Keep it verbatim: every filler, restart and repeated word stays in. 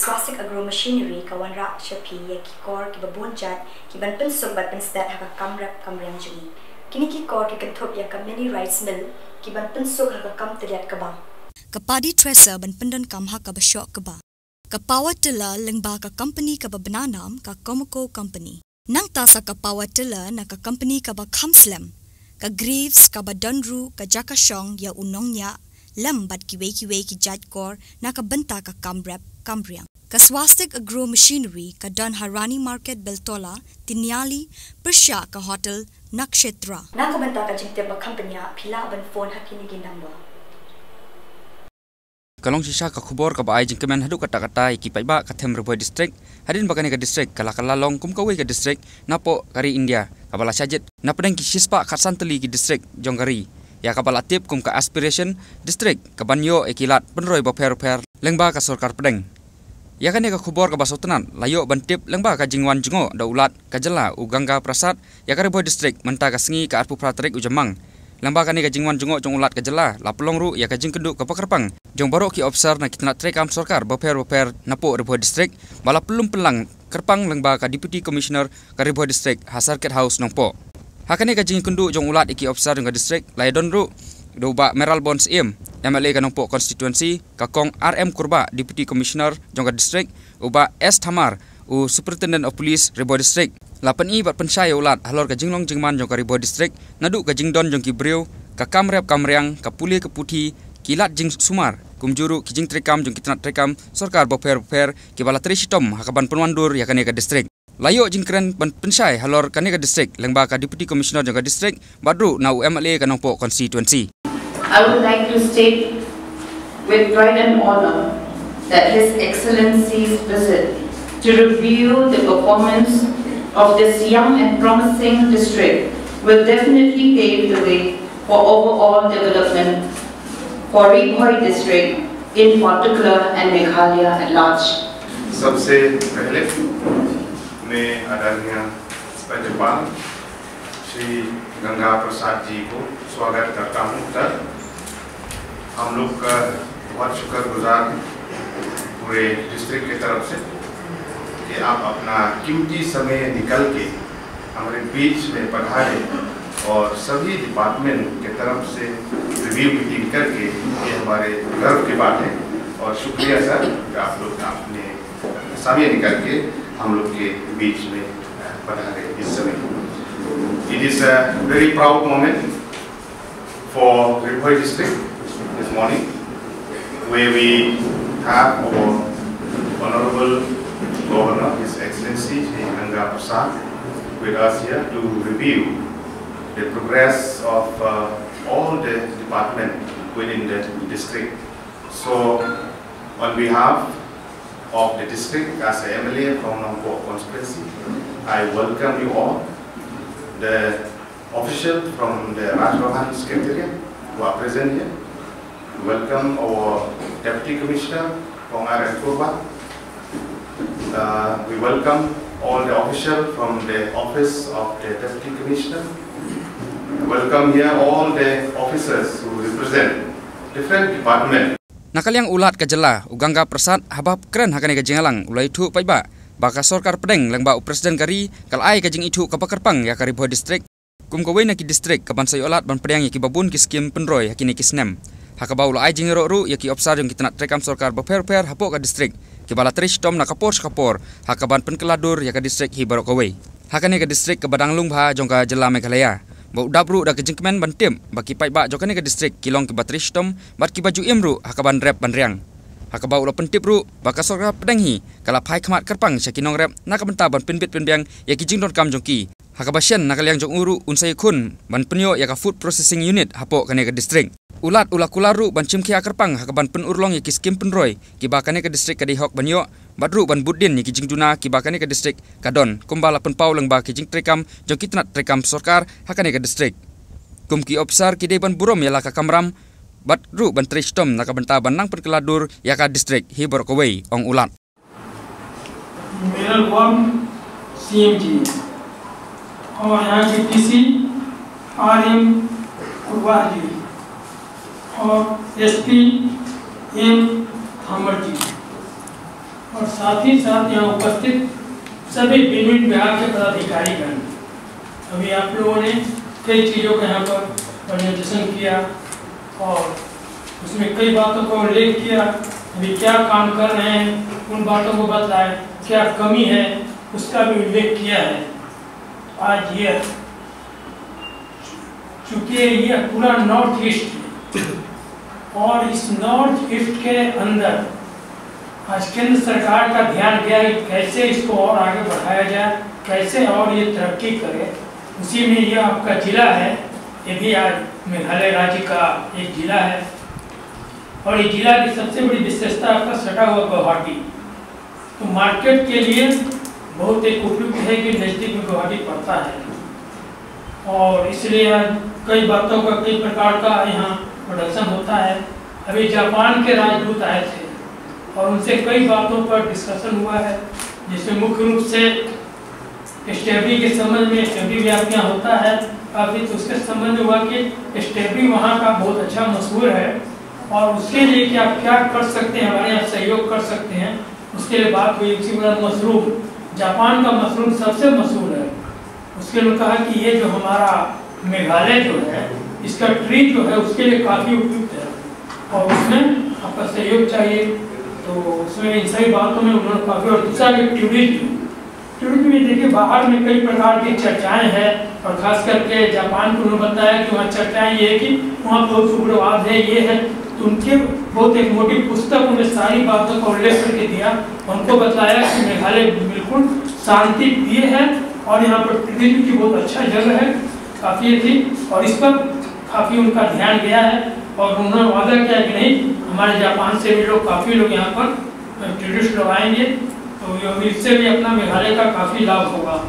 Swastik Agro Machinery ka wanrah sha phi ïa ki kor kiba bun jait ki ban pynsuk bad pynstet ha ka kam rep kam riang jong ngi. Kine ki kor ki kynthup ïa ka mini rice mill ki ban pynsuk ha ka kam tylliat kaba. Ka paddy thresher ban pyndonkam ha kaba shoh kaba. Ka power tiller lyngba ka company kaba bna nam ka Comaco Company. Nangta sa ka power tiller na ka company kaba kham slem. Ka Greaves kaba don ruh ka jaka shong ïa u nongñiah lem bad kiwei kiwei ki jait kor na ka bynta ka kam rep kam riang. Ka Swastik Agro Machinery ka don ha Rani Market Beltola, Tiniali, pyrshah ka hotel Nakshetra. Na ka bynta ka jingtip ba kham bniah phi lah ban phone ha kine ki number. Ka long shisha ka khubor kaba ai jingkmen haduh katta katta ïa ki paidbah ka them Ri Bhoi District, hadien ba kane ka district ka la kylla long kum kawei ka district napoh ka ri India kaba la shah jied na pdeng ki shispah khatsan tylli ki district jong ka ri, ïa kaba la tip kum ka aspiration district kaban ïoh ïa ki lad pynroi bapher bapher lyngba ka sorkar pdeng. Ïa kane ka khubor kaba sngewtynnat la ïoh ban tip lyngba ka jingwan jngoh da u Lat ka jylla u Ganga Prasad ïa ka Ri Bhoi District mynta ka sngi ka arphew phra tarik u Jymmang. Lyngba kane ka jingwan jngoh jong u Lat ka jylla la pynlong ruh ïa ka jingkynduh kaba kyrpang jong baroh ki ophisar na ki tnat treikam sorkar bapher bapher napoh Ri Bhoi District, ba la pynlum pynlang kyrpang lyngba ka Deputy Commissioner ka Ri Bhoi District ha Circuit House Nongpoh. Ha kane ka jingkynduh jong u Lat ïa ki ophisar jong ka district la ïadon ruh da u Bah Mayralborn Syiem, M L A ka Nongpoh Constituency, ka Kong R M Kurbah, Deputy Commissioner jong ka district, u Bah S Thamar, u Superintendent of Police Ri Bhoi District. La pyni bad pynshai ïa u Lat halor ka jinglong jingman jong ka Ri Bhoi District naduh ka jingdon jong ki briew, ka kam rep kam riang, ka pule ka puthi, ki lad jingsumar, kumjuh ruh ki jingtreikam jong ki tnat treikam sorkar bapher bapher kiba la trei shitom ha kaban pynwandur ïa kane ka district. La ïoh jingkren ban pynshai halor kane ka district lyngba ka Deputy Commissioner jong ka district bad ruh na u M L A ka Nongpoh Constituency. I would like to state with pride and honor that His Excellency's visit to review the performance of this young and promising district will definitely pave the way for overall development for Ri Bhoi district in particular and Meghalaya at large. सबसे पहले मैं आदरणीय राज्यपाल श्री गंगा प्रसाद जी को स्वागत करता हूं। सर, हम लोग का बहुत शुक्रगुजार हैं पूरे डिस्ट्रिक्ट की तरफ से कि आप अपना कीमती समय निकल के हमारे बीच में पधारे और सभी डिपार्टमेंट के तरफ से रिव्यू मीटिंग करके, ये हमारे गर्व की बात है। और शुक्रिया सर कि आप लोग अपने समय निकल के हम लोग के बीच में पधारे इस समय। It is a very proud moment for Ri Bhoi district this morning, where we have our Honorable Governor, His Excellency Shri Ganga Prasad, with us here to review the progress of uh, all the department within the district. So, on behalf of the district, as a M L A from Nongpoh constituency, I welcome you all, the official from the Raj Bhavan Secretariat who are present here. We welcome our Deputy Commissioner, Kong R M Kurbah. Uh, we welcome all the official from the office of the Deputy Commissioner. We welcome here all the officers who represent different departments. Na ka liang u Lat ka jylla, u Ganga Prasad, haba kren ha kane ka jingïalang, u la ïathuh paidbah ba ka sorkar pdeng lyngba u President ka ri ka la ai ka jingithuh kaba kyrpang ïa ka Ri Bhoi District kum kawei na ki district kaban sa ïoh lad ban pdiang ïa kiba bun ki skim pynroi ha kine ki snem. Ha kaba u la ai jingïaroh ruh ïa ki ophisar jong ki tnat treikam sorkar bapher bapher hapoh ka district kiba la trei shitom na ka por sha ka por ha kaban pynkylla dur ïa ka district hi baroh kawei. Ha kane ka district kaba dang lung bha jong ka jylla Meghalaya, ba u dap ruh da ka jingkmen ban tip ba ki paidbah jong kane ka district ki long kiba trei shitom bad kiba ju im ruh ha kaban rep ban riang. Ha kaba u la pyntip ruh ba ka sorkar pdeng hi ka la phai khmat kyrpang sha ki nongrep na ka bynta ban pynbit pynbiang ïa ki jingdonkam jong ki. Ha kaba shen na ka liang jong u ruh un sa ïakhun ban pynïoh ïa ka food processing unit hapoh kane ka district. U Lat u la kular ruh ban shim khia kyrpang ha kaban pynurlong ïa ki skim pynroi kiba kane ka district ka dei hok ban ïoh bad ruh ban bud dien ïa ki jingduna kiba kane ka district ka don, kumba la pynpaw lyngba ki jingtreikam jong ki tnat treikam sorkar ha kane ka district. Kum ki ophisar ki dei ban burom ïa la ka kamram bad ruh ban trei shitom na ka bynta ban nang pynkylla dur ïa ka district hi baroh kawei, ong u Lat. Mayralborn Syiem ji, और यहाँ के D C R M Kurbah जी, और S P M Thamar जी, और साथ ही साथ यहाँ उपस्थित सभी भिन्न भिन्न विभाग के पदाधिकारीगण, अभी आप लोगों ने कई चीज़ों का यहाँ पर प्रेजेंटेशन किया और उसमें कई बातों का उल्लेख किया। अभी क्या काम कर रहे हैं, उन बातों को बताए, क्या कमी है, उसका भी उल्लेख किया है। आज ये, चूंकि ये पूरा नॉर्थ ईस्ट है और इस नॉर्थ ईस्ट के अंदर आज केंद्र सरकार का ध्यान गया है कि कैसे इसको और आगे बढ़ाया जाए, कैसे और ये तरक्की करे। उसी में ये आपका जिला है, ये भी आज मेघालय राज्य का एक जिला है। और ये जिला की सबसे बड़ी विशेषता आपका सटा हुआ गुवाहाटी, तो मार्केट के लिए बहुत एक उपयुक्त है कि नज़दीक में गुवाहाटी पड़ता है। और इसलिए आज कई बातों का, कई प्रकार का यहाँ प्रोडक्शन होता है। अभी जापान के राजदूत आए थे और उनसे कई बातों पर डिस्कशन हुआ है, जिसमें मुख्य रूप से स्ट्रॉबेरी के संबंध में, स्ट्रॉबेरी भी आपके यहाँ होता है काफ़ी, तो उसके संबंध में हुआ कि स्ट्रॉबेरी वहाँ का बहुत अच्छा मशहूर है और उसके लिए कि आप क्या कर सकते हैं, हमारे यहाँ सहयोग कर सकते हैं, उसके लिए बात हुई। उसी तरह मशरूम, जापान का मशरूम सबसे मशहूर है। उसके लिए कहा कि ये जो हमारा मेघालय जो है, इसका ट्री जो है, उसके लिए काफ़ी उपयुक्त है और उसमें आपका सहयोग चाहिए। तो उसमें इन सभी बातों में उन्होंने काफ़ी, और दूसरा भी टूरिज्म, टूरिज्म में देखिए, बाहर में कई प्रकार की चर्चाएं हैं और खास करके जापान को उन्होंने बताया कि वहाँ चर्चाएं ये है कि वहाँ बहुत उग्रवाद है, ये है। तो उनके बहुत एक मोटी पुस्तक, उन्हें सारी बातों का उल्लेख करके दिया। उनको बताया कि मेघालय बिल्कुल शांति प्रिय है और यहाँ पर टूरिज्म की बहुत अच्छा जगह है, काफ़ी थी। और इस पर काफ़ी उनका ध्यान गया है और उन्होंने वादा किया कि नहीं, हमारे जापान से भी लोग, काफ़ी लोग यहाँ पर टूरिस्ट लोग आएंगे, तो ये, इससे भी अपना मेघालय का काफ़ी लाभ होगा।